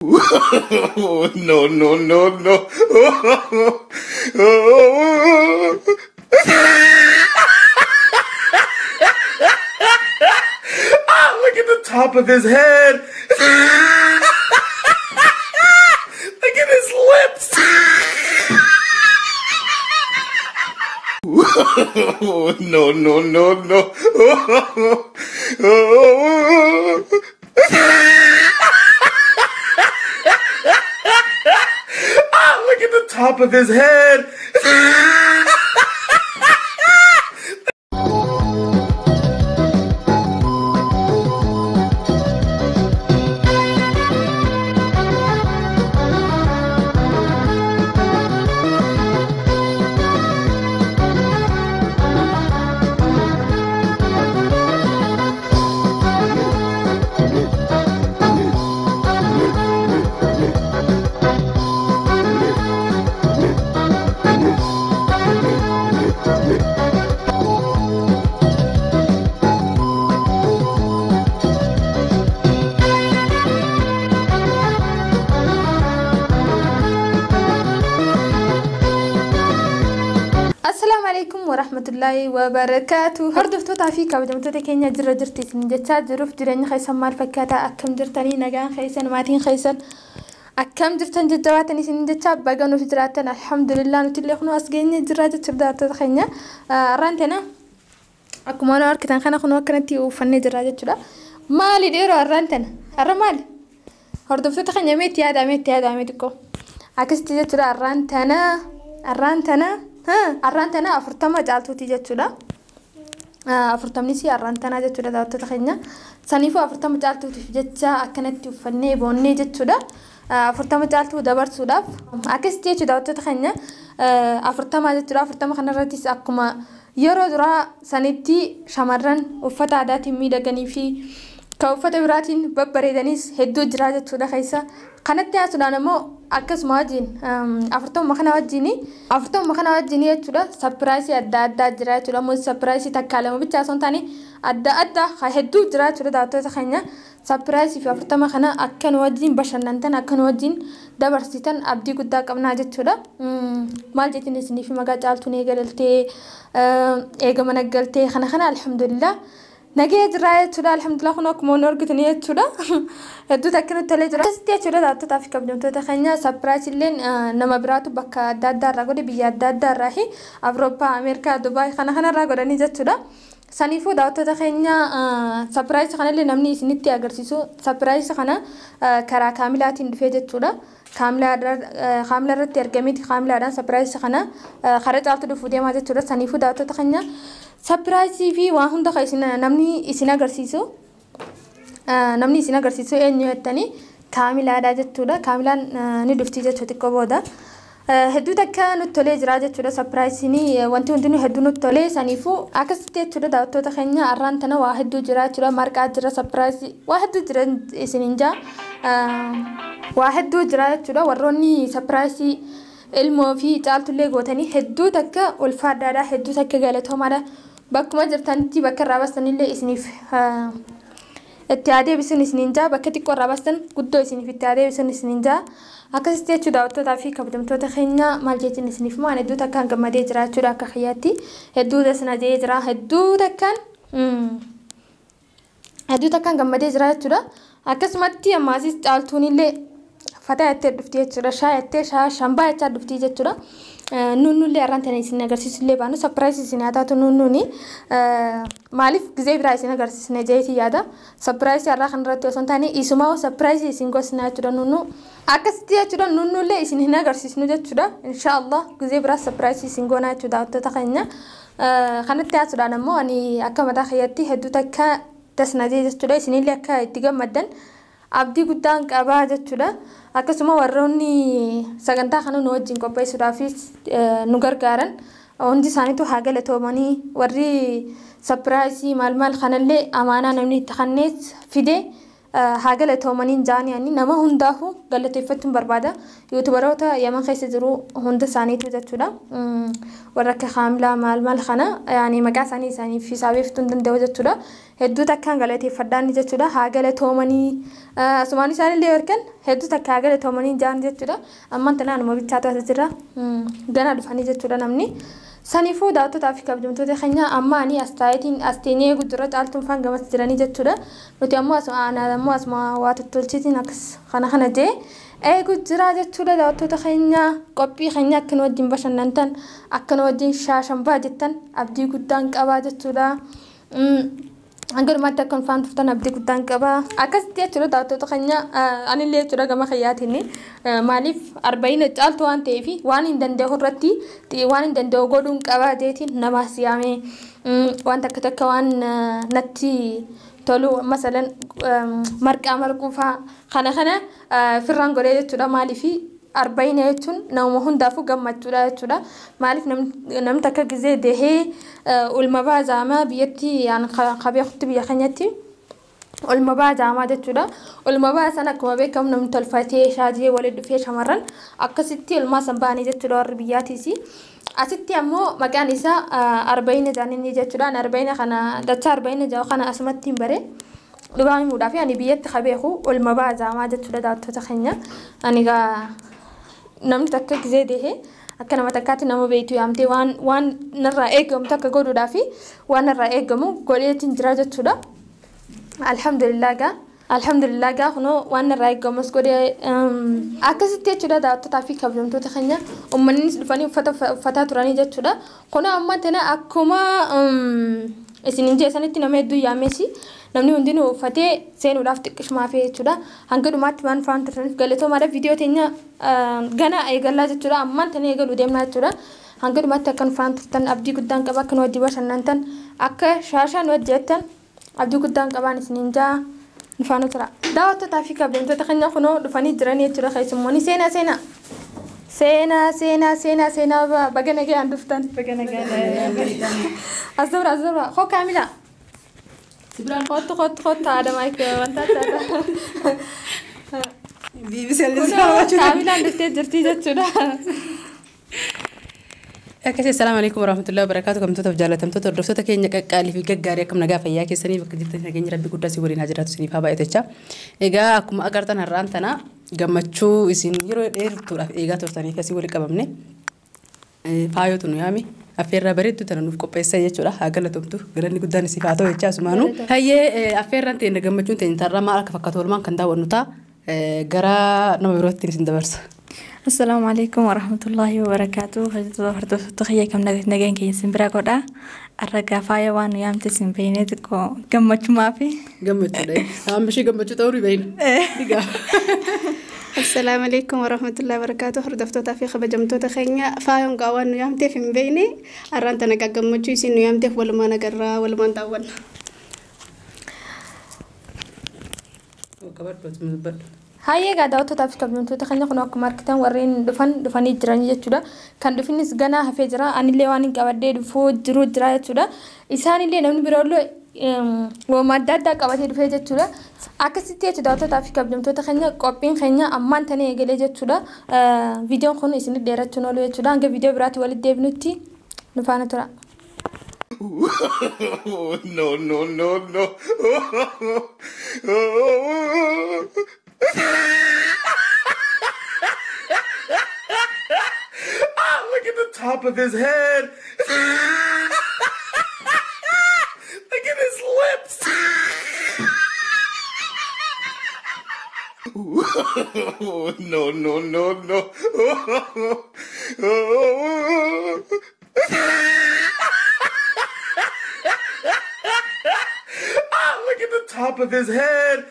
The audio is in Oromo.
No, no, no, no. Ah, look at the top of his head. Look at his lips. No, no, no, no. Ah, look at the top of his head. Assalaamu alaikum warahmatullaahi wabarakaatu. Hordoftootaa fi kabajamtoota keenya jirra jirti isin jechaa jiruuf jireenya keessan maal fakkaataa, akkam jirtanii, nagaan keessan, maatiin keessan akkam jirtan, jajjabaatan isin jechaa, baga nuuf jiraattan. Alhamdulillah, nuti illee kunuu as geenye jirra jechuudha. Daawwattoota keenya, har'aan tana akkuma waan argitan kana kunuu akkanatti uffannee jirra jechuudha. Maali dhiiroo, har'aan tana har'a maali? Hordoftoota keenya, meetti yaada, meetti yaada, mee xiqqoo akkasitti jechuudha. Har'aan tana 40 caaltuuti jechuudha. 40nis har'aan tanaa jechuudha, daawwattoota keenya. Saniifuu 40 caaltuutiif jecha akkanatti uffannee boonnee jechuudha. 40 caaltuu dabarsuudhaaf akkasitti jechuudha, daawwattoota keenya, 40 jechuudha. 40 kanarrattis akkuma yeroo duraa sanitti shamarran uffata aadaatiin miidhaganii fi kan uffata biraatiin babbareedanis hedduu jira jechuudha keessa. Kanatti haasuudhaan immoo akkasuma wajjin 40 kana wajjin, 40 kana wajjin jechuudha, surprise adda addaa jira jechuudha. Immoo surprise takka lama bichaa osoo hin taane adda addaa hedduu jira jechuudha, daawwattoota keenya. Surprise fi 40 kana akka nu wajjin bashannantan, akka nu wajjin dabarsitan abdii guddaa qabnaa jechuudha. Maal jettin isiniif, maqaa caaltuun eegalaltee eega mana galtee kana kana alhamdulillah. Nagee jira jechuudha, alhamdulillah, kun akkuma nu argitanii jechuudha. Hedduu takka nutti tolee jira. Akkasitti jechuudha, daawwattootaa fi kabajamtoota keenya, surprise illeen nama biraatu bakka adda addaa irraa godhe, biyya adda addaa irraa, Awurooppaa, Ameerikaa, Dubaay kana kanarraa godhanii jechuudha. Saniifuu daawwattoota keenya, surprise kanallee namni isinitti agarsiisu, surprise kana karaa kaamilaatiin dhufee jechuudha. Kaamilaa irratti argameeti kaamilaadhaan surprise kana karaa caaltu dhufuu deemaa jechuudha. Saniifuu daawwattoota keenya, surprise fi waan hunda kan isin namni isin agarsiisu eenyu jettanii, kaamilaadha jechuudha. Kaamilaan ni dhufti jechuudha xiqqoo booda. Hedduu takka nutti tolee jira jechuudha. Surpriseiin wanti hundinuu hedduu nutti tolee. Saniifuu akkasitti jechuudha, daawwattoota keenya, har'aan tana waa hedduu jira jechuudha. Marqaa jira, surprise waa hedduu jira isiniin jaa, waa hedduu jira jechuudha. Warroonni surprise ilmoo fi caaltullee gootanii hedduu takka ulfaadhaadha, hedduu takka galatoomaadha. Bakkuma jirtanitti bakka irraa baastanillee isiniif itti adeebisuun isiniin jaa, bakka xiqqoo irraa baastan guddoo isiniif itti adeebisuun isiniin jaa. Akkasitti jechuudha, daawwattootaa fi kabajamtoota keenya, maal jechuun isiniif maan, hedduu takkaan gammadee jira jechuudha. Akka kiyyaatti hedduu dasna jee jira, hedduu takkaan gammadee jira jechuudha. Akkasumatti ammaasis caaltuunillee fataa jettee dhufti jechuudha, shaa jettee shaa shambaa jechaa dhufti jechuudha. Nunnullee har'aan tana isin agarsiisullee baanu surprise isin haa taatu. Nunnuuni maaliif gizee biraa isin agarsiisne jeetii yaada. Surprise har'aa kanarratti osoo hin taane isumaa surprise isin gosna jechuudha. Nunnu akkasitti jechuudha, nunnullee isin hin agarsiisnu jechuudha. Inshaallah gizee biraa surprise isin goonaa jechuudha, daawwattoota keenya. Kanatti haasuudhaan ammoo ani akka mataa kiyyatti hedduu takka tasnatee jechuudha. Isinillee akka itti gammaddan abdii guddaan qabaa jechuudha. Akkasuma warroonni sagantaa kana nu wajjin qopheessuudhaafis nu gargaaran hundi isaaniitu haa galatoomanii. Warri surprise maal maal kanallee amaanaa namni itti kannees fide Haa galatoomaniin jaan yaani nama hundaafuu galateeffachuun barbaada. Yuutubaroota Yaman keessa jiru hunda isaaniitu jechuudha. Warra akka Kaamilaa maal maal kana yaani maqaa isaanii isaaniif hisaabeeftuu hin danda'u jechuudha. Hedduu takkaan galateeffadhaan jechuudha. Haa galatoomanii asumaan isaanillee harkan hedduu takka haa galatoomanii jaan jechuudha. Ammaan tanaa anuma bichaatu as jira. Gana dhufanii jechuudha namni. Saniifuu daawwattootaa fi kabajamtoota keenya amma ani as taa'eetiin as teenyee guddirra caaltuun faan gamas jiranii jechuudha. Nuti ammoo asuma aanaa ammoo asuma waa tottolchiitiin akkas kana kana jee eegu jira jechuudha daawwattoota keenya qophii keenya akka nu wajjin bashannantan akka nu wajjin shaashanbaa jettan abdii guddaan qabaa jechuudha. Hanga dhumaatti akka nu faana turtan abdii guddaan qaba. Akkasitti jechuudha daawwattoota keenya anillee jechuudha gama kiyyaatiin maaliif arba'ina caaltu waan ta'eef waan hin danda'u irratti waan hin danda'u godhuun qaba jeetiin namaas yaamee waan takka takka waan natti tolu masalan marqaa marquu fa'aa kana kana firraan godhee jechuudha maaliif arba'ina jechuun nama hundaafuu gammachuudha jechuudha. Maaliif namni takka gizee dahee ulma baazaamaa biyyatti qabeekutti biyya keenyatti ulma baazaamaa jechuudha. Ulma baasan akkuma beekamu namni tolfatee shaajee waliin dhufee shamarran akkasitti ulmaa san ba'anii jechuudha warri biyyaatiis. Asitti ammoo maqaan isaa arba'ina jaaniin jechuudha. Arba'ina kana dachaa arba'ina ja'a kana asumatti hin bare. Dhugaa himuudhaaf ani biyyatti qabeeku ulma baazaamaa jechuudha daawwattoota keenya. Ani egaa namni takka gizee dahee akka nama takkaatti nama beektu yaamtee waan waan narraa eegamu takka godhuudhaa fi waan narraa eegamu godheetiin jira jechuudha. Alhamdulillah gaa alhamdulillah gaa kunoo waan narraa eegamus godhee akkasitti jechuudha daawwattootaa fi kabajamtoota keenya uummannis dhufanii uffata uffataa turanii jechuudha. Kunoo amma tana akkuma isinin jeesanitti nama hedduu yaameesi namni hundinuu uffatee seenuudhaaf xiqqishumaafee jechuudha. Hanga dhumaatti waan faana turtaniif galatoomaadha. Viidiyoo teenya gana eegallaa jechuudha. Ammaan tana eegaluu deemnaa jechuudha. Hanga dhumaatti akka nu faana turtan abdii guddaan qaba. Akka nu wajjin bashannantan akka shaashaa nu hojjettan abdii guddaan qabaan isiniin jaa nu faana tura. Daawwattootaa fi kabajamtoota keenya kunoo dhufanii jiran jechuudha. Keessummoonni seenaa seenaa. Seenaa seenaa seenaa seenaa baga nagaan dhuftan. Baga nagaan. As dabra as dabra. Koo Kaamilaa. Kottu kottu kottu haadha maayikii wanta adda. Kaamilaan dhuftee jirti jechuudha. Akkasii assalaamu alaikum warahmatullahi wabarakatuh. Kamtoota jaalatamtoota hordoftoota keenya qaqqaalii fi gaggaarii akkam nagaa fayyaa keessanii bakka jirtan nageenya rabbi guddaa si waliin haa jiraatu isiniif haa baay'atachaa. Egaa akkuma agartan har'aan tana gammachuu isin yeroo dheertuudhaaf eegaa turtaniif asii wali qabamne faayootu nu yaame affeerraa bareedduu tana nuuf qopheessa jechuudha. Haa galatomtu galanni guddaan isiif haa ta'u jechaa asumaanuu. Hayyee affeerraan teenya gammachuun teenya tarraa maal akka fakkaatu walumaan kan daawwannu ta'a gara nama birootti isin dabarsa. Assalaamu alaikum warahmatullahi wabarakatuh. Hordoftoota kiyya kam nagaan keenya bira godha. Arragaa faaya waan nu yaamte isin beeknee xiqqoo gammachumaa fi gammachuudha. Amma ishee gammachuu ta'uu beekna. Digaa. Assalaamu alaikum warahmatullahi wabarakatuh. Hordoftootaa fi kabajamtoota keenya faayoon gaa waan nu yaamteef hin beekne arraan tana gammachuu isin nu yaamteef walumaan agarraa walumaan daawwanna. Hayyee egaa daawwattootaa fi kabajamtoota keenya kun akkuma argitan warreen dhufan dhufanii jiran jechuudha. Kan dhufinis ganaa hafee jira. Anillee waan hin qabadhee dhufuu jiru jira jechuudha. Isaanillee namni biroollee wooma adda addaa qabatee dhufee jechuudha. Akkasitti jechuudha daawwattootaa fi kabajamtoota keenya qophiin keenya ammaan tana eegalee jechuudha. Viidiyoon kun isin dheerachuun oolu jechuudha. Hanga viidiyoo biraatti walitti deebinutti nu faana tura. No, no, no, no. Ah, look at the top of his head. Look at his lips. No, no, no, no. Ah, look at the top of his head.